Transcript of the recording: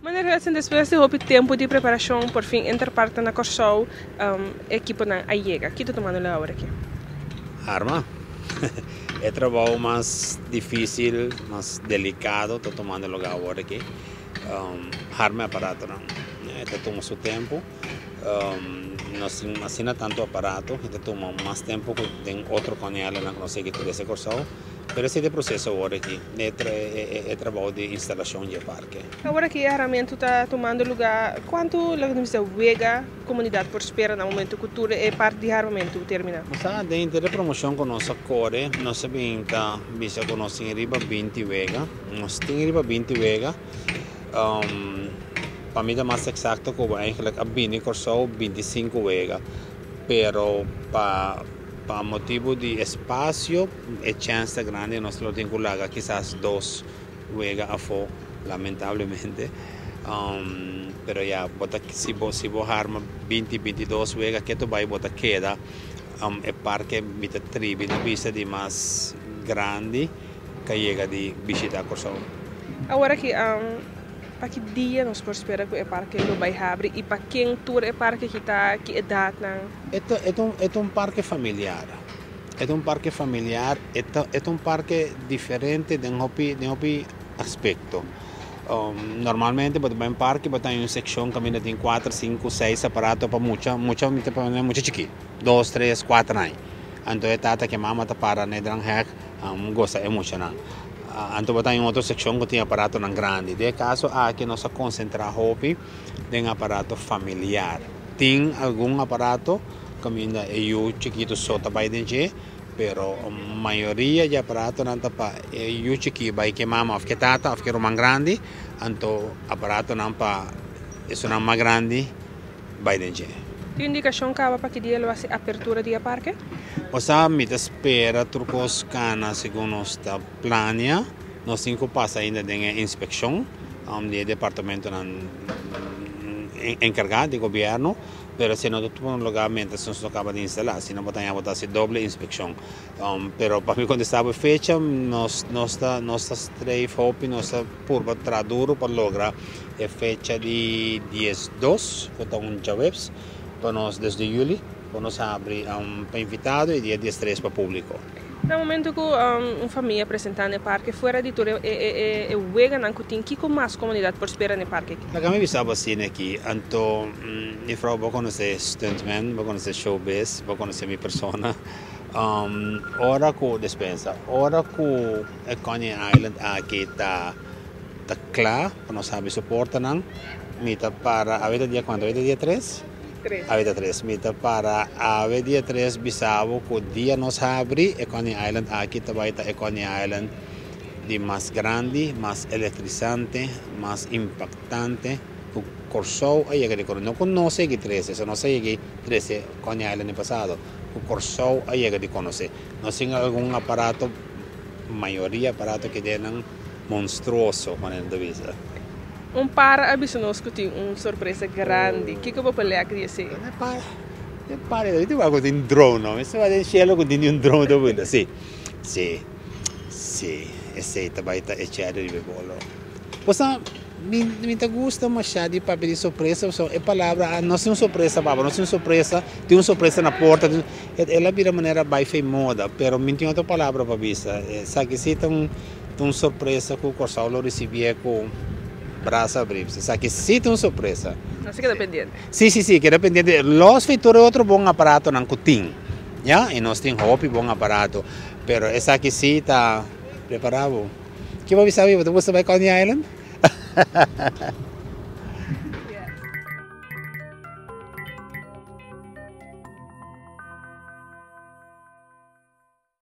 Meneer Hudson, despues di hopi tempu di preparashon, por fin Interpark ta na Kòrsou. Ekiponan a yega. Ki ta tumando lugar awor aki? Arma. E trabou mas difísil, mas delikado ta tumando lugar awor aki. Harma e aparatonan. E ta tuma su tempu. Nos tin asina tantu aparato, e ta tuma mas tempu ku den otro kònealennan ku nos a yega trese Kòrsou. Pero esei ta e proseso awor aki, e trabou di instalashon di e parke. Awor aki e haramentu ta tumando lugá. Kuantu loke nos bisa wega komunidat por spera na momentu ku tur e parti di haramentu terminá? Nos a den henter e promoshon ku nos a kore, nos a bin ta bisa ku nos tin riba 20 wega. Nos tin riba 20 wega. Pa mi ta mas eksakto ku eigenlijk a bini Kòrsou 25 wega. Pero pa pa motibu di espasio e chèns ta grandi nos lo tin ku laga kisas dos wega afó lamentablemente. Pero ya bo ta si bo si bo harma 20 22 wega ketu bai bo ta keda e parke mi ta tribi na bista di mas grandi ku a yega di bishitá Kòrsou. Awor aki pa ki dia nos por spera ku e parke lo bai habri i pa ken tur e parke aki ta, ki edatnan? E ta e ta un e ta un parke familiar. E ta un parke familiar, e ta e ta un parke diferente den hopi den hopi aspekto. Normalmente bo ta bai un parke bo ta haña un sekshon kaminda tin kuater, sinku, seis aparato pa mucha, mucha mi ta papia mucha chikí, dos, tres, kuater aña. Anto e tata ku e mama ta para na e dranghek gosa e muchanan. Anto bo ta haña un otro sekshon ku tin aparatonan grandi. Den e kaso aki nos a konsentrá hopi den aparato familiar. Tin algun aparato kaminda e yu chikitu so ta bai den dje, pero mayoria di aparatonan ta pa e yu chikí bai ku e mama òf ku e tata òf ku e ruman grandi, anto aparatonan pa esunnan mas grandi bai den dje. Tin indikashon kaba pa ki dia lo hasi apertura di e parke? Osea, mi ta spera tur kos kana segun nos ta plania. Nos tin ku pasa ainda den e inspekshon di e departamentonan enkargá di gobièrnu, pero esei no ta tuma lugá miéntras nos no kaba di instalá, sino bo ta haña bo ta hasi doble inspekshon. Pero pa mi kontestá bo e fecha, nos nos ta nos ta streef hopi, nos ta purba traha duru pa logra e fecha di 12, ku ta un djaweps, pa nos desde yüli, pa nos habri pa invitado i dia 13 pa públiko. Na momento ku un famia presentá na e parke, fuera di tur e weganan ku tin, kiko mas komunidat por spera na e parke aki? Laga mi bisa bo asina aki, anto juffrouw bo konosé stuntman, bo konosé showbiz, bo konosé mi persona. Ora ku despensa, ora ku e Coney Island aki ta ta kla pa nos habri su portanan, mi ta para, awe ta dia kuantu? Awe ta dia tres? Awe ta tres. Mi ta para awe dia tres bisa bo ku dia nos habri e Coney Island aki ta bai ta e Coney Island di mas grandi, mas elektrisante, mas impaktante ku Kòrsou a yega di konosé. No ku nos a yega di trese, so nos a yega di trese Coney Island den pasado, ku Kòrsou a yega di konosé. Nos tin algun aparato, mayoria aparato ke den nan monstruoso, manera nan ta bisa. Un par a bisa nos ku tin un sorpresa grandi. Kiko bo por lek di esei? E par, e par, mi ta wak ku tin drone no. Mi sa wak den shelu ku tin un drone ta bula. Si, si, si, esei ta bai ta e cherry riba e bolo. Bo sa, mi, mi ta gusta masha di papia di sorpresa pasobra e palabra no tin un sorpresa papa, no tin un sorpresa, tin un sorpresa na porta, el a bira manera bai fei moda, pero mi tin otro palabra pa bisa. Esaki si ta un. Ta un sorpresa ku Kòrsou lo risibié ku brasa abrí. Esaki sí ta un sorpresa. Nos ta keda pendiente. Sí, sí, sí, keda pendiente. Los fi tur e otro bon aparatonan ku tin, ya, i nos tin hopi bon aparato, pero esaki sí ta prepará bo. Ke bo bisa mi? Bo ta gusta bai Coney Island?